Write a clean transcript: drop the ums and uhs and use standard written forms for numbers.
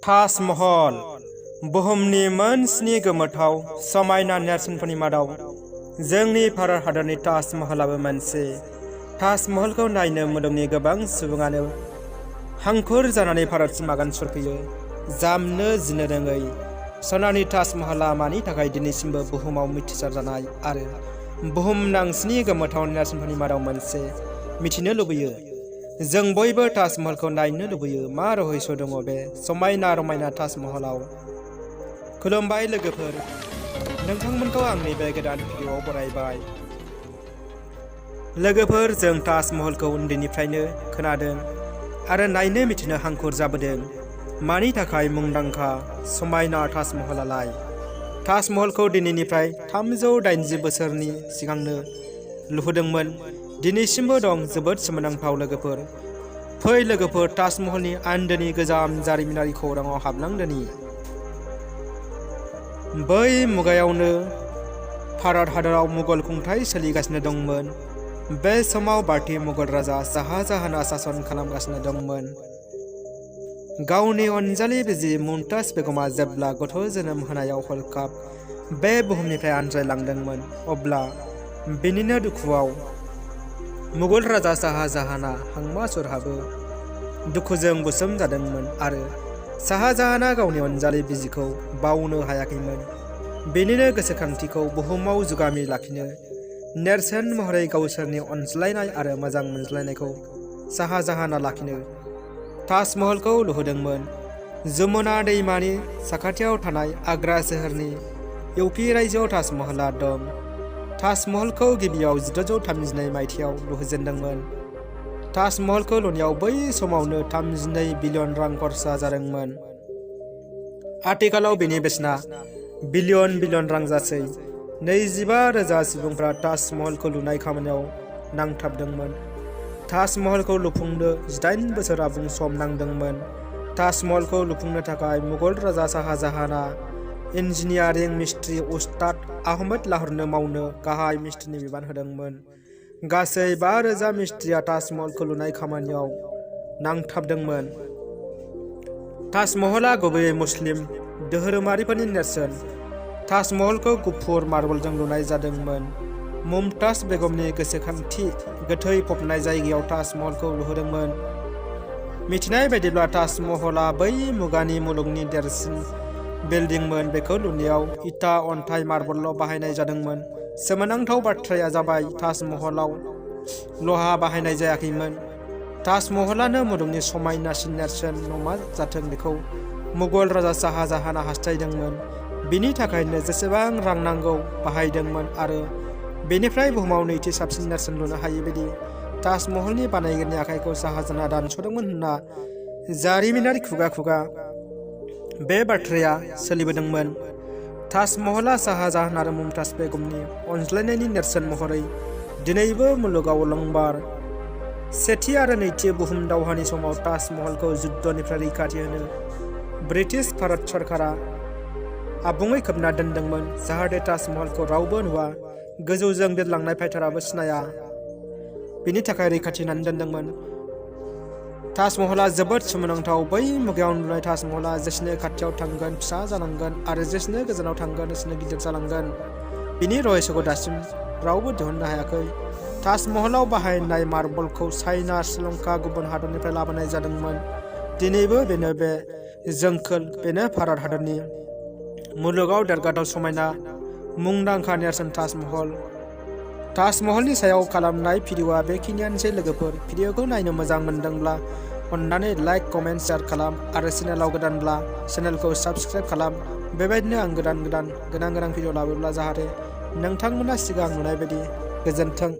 ताजमहल बुहुमनि मोनस्नि गोमोथाव समायना नेरसोनफोरनि मादाव जोंनि भारत हादरनि ताजमहलाबो मोनसे। ताजमहलखौ नायनो मुलुगनि गोबां सुबुङानो हांखुर जानानै भारतसिम आगान सुरफैयो। जामनो जिनो रोङै सनानि ताजमहला मानि थाखाय दिनैसिमबो बुहुमाव मिथिसार जानाय आरो बुहुमनां स्नि गोमोथाव नेरसोनफोरनि मादाव मोनसे मिथिनो लुबैयो। जों बयबो ताजमहलखौ नायनो लुबैयो। मा रहस्य दङ बे समायना रमायना ताजमहलाव? खुलुमबाय लोगोफोर, नोंथांमोनखौ आंनि बे गोदान भिडिअ'आव बरायबाय। लोगोफोर, जों ताजमहलखौ उन्दैनिफ्रायनो खोनादों आरो नायनो मिथिनो हांखुर जाबोदों। मानि थाखाय मुंदांखा समायना ताजमहलालाय? ताजमहलखौ दिनैनिफ्राय 380 बोसोरनि सिगांनो लुहोदोंमोन। दिनैसिमबो दं। जोबोद सोमोनांथाव लोगोफोर। फै लोगोफोर, ताजमहलनि आन्दोनि गोजाम जारिमिनारि खौराङाव हाबलांदोनि। बै मुगायावनो भारत हादराव मुगल खुंथाइ सोलिगासिनो दंमोन। बे समाव बार्थि मुगल राजा शाहजाहानआ सासन खालामगासिनो दंमोन। गावनि अनजालि बिसि मुमताज बेगमा जेब्ला गथ' जोनोम होनायाव हरखाब बे बुहुमनिफ्राय आनज्रायलांदोंमोन, अब्ला बिनिनो दुखुआव मुगल राजा शाहजाहानआ हांमा सुरहाबो दुखुजों बुसोम जादोंमोन आरो शाहजाहानआ गावनि अनजालि बिसिखौ बावनो हायाखैमोन। बेनिनो गोसोखांथिखौ बुहुमाव जुगामि लाखिनो नेरसोन महरै गावसोरनि अनज्लायनाय आरो मोजां मोनज्लायनायखौ शाहजाहानआ लाखिनो ताजमहलखौ लुहोदोंमोन। जमुना दैमानि साखाथियाव थानाय आग्रा सोहोरनि इउपि रायजोआव ताजमहलआ दं। ताजमहलखौ गिबियाव 1632 मायथाइयाव लुहोजेनदोंमोन। ताजमहलखौ लुनायाव बै समावनो 32 बिलियन रां खरसा जादोंमोन। आथिखालाव बेनि बेसेना बिलियन रां जासै। 25,000 सुबुंफ्रा ताजमहलखौ लुनाय खामानियाव नांथाबदोंमोन। ताजमहलखौ लुफुंनो 8 बोसोर आबुं सम नांदोंमोन। ताजमहलखौ लुफुंनो थाखाय मुगल राजा शाहजाहानआ इन्जिनियारिं मिस्ट्रि उस्ताद आहमद लाहरनो मावनो गाहाय मिस्ट्रिनि बिबान होदोंमोन। गासै 5,000 मिस्ट्रिया ताजमहलखौ लुनाय खामानियाव नांथाबदोंमोन। ताजमहलआ गुबैयै मुस्लिम धोरोमारिफोरनि नेरसोन। ताजमहलखौ गुफुर मार्बलजों लुनाय जादोंमोन। मुमताज बेगमनि गोसोखांथि गोथै फबनाय जायगायाव ताजमहलखौ लुहोदोंमोन। मिथिनाय बायदिब्ला ताजमहलआ बै मुगानि मुलुगनि देरसिन बिल्डिंमोन। बेखौ लुनायाव इटा, अन्थाइ, मार्बलल' बाहायनाय जादोंमोन। सोमोनांथाव बाथ्राया जाबाय ताजमहलाव लहा बाहायनाय जायाखैमोन। ताजमहलानो मुलुगनि समायनासिन नेरसोन नमा जाथों बेखौ मुगल राजा शाहजाहानआ हास्थायदोंमोन। बिनि थाखायनो जेसेबां रां नांगौ बाहायदोंमोन आरो बेनिफ्राय बुहुमाव नैथि साबसिन नेरसोन लुनो हायै बायदि ताजमहलनि बानायगिरिनि आखाइखौ शाहजाहानआ दानस'दोंमोन होनना जारिमिनारि खुगा खुगा बे बाथ्राया सोलिबोदोंमोन। ताजमहलआ शाहजाहान आरो मुमताज बेगमनि अनज्लायनायनि नेरसोन महरै दिनैबो मुलुगाव अलंबार। सेथि आरो नैथि बुहुम दावहानि समाव ताजमहलखौ जुद्धनिफ्राय रैखाथि होनो ब्रिटिश भारत सरकारा आबुङै खोबना दोनदोंमोन, जाहाथे ताजमहलखौ रावबो नुवा, गोजौजों बिरलांनाय फाइटाराबो सिनाया। बिनि थाखाय रैखाथि होनानै दोनदोंमोन। ताजमहलआ जोबोद सोमोनांथाव। बै मुगायाव लुनाय ताजमहलआ जेसेनो खाथियाव थांगोन फिसा जालांगोन आरो जेसेनो गोजानाव थांगोन एसेनो गिदिर जालांगोन। बिनि रहस्यखौ दासिम रावबो दिहुननो हायाखै। ताजमहलाव बाहायनाय मार्बलखौ चाइना, श्रीलंका, गुबुन हादरनिफ्राय लाबोनाय जादोंमोन। दिनैबो बेनो बे जोंखोल, बेनो भारत हादरनि मुलुगाव देरगाथाव समायना मुंदांखा नेरसोन ताजमहल। ताजमहलनि सायाव खालामनाय भिडिअ'आ बेखिनियानोसै लोगोफोर। भिडिअ'खौ नायनो मोजां मोनदोंब्ला अन्नानै लाइक, कमेन्ट, शेयार खालाम आरो चेनेलाव गोदानब्ला चेनेलखौ साबस्क्राइब खालाम। बेबायदिनो आं गोदान भिडिअ' लाबोब्ला जाहाथे नोंथांमोना सिगां नुनाय बायदि। गोजोन्थों।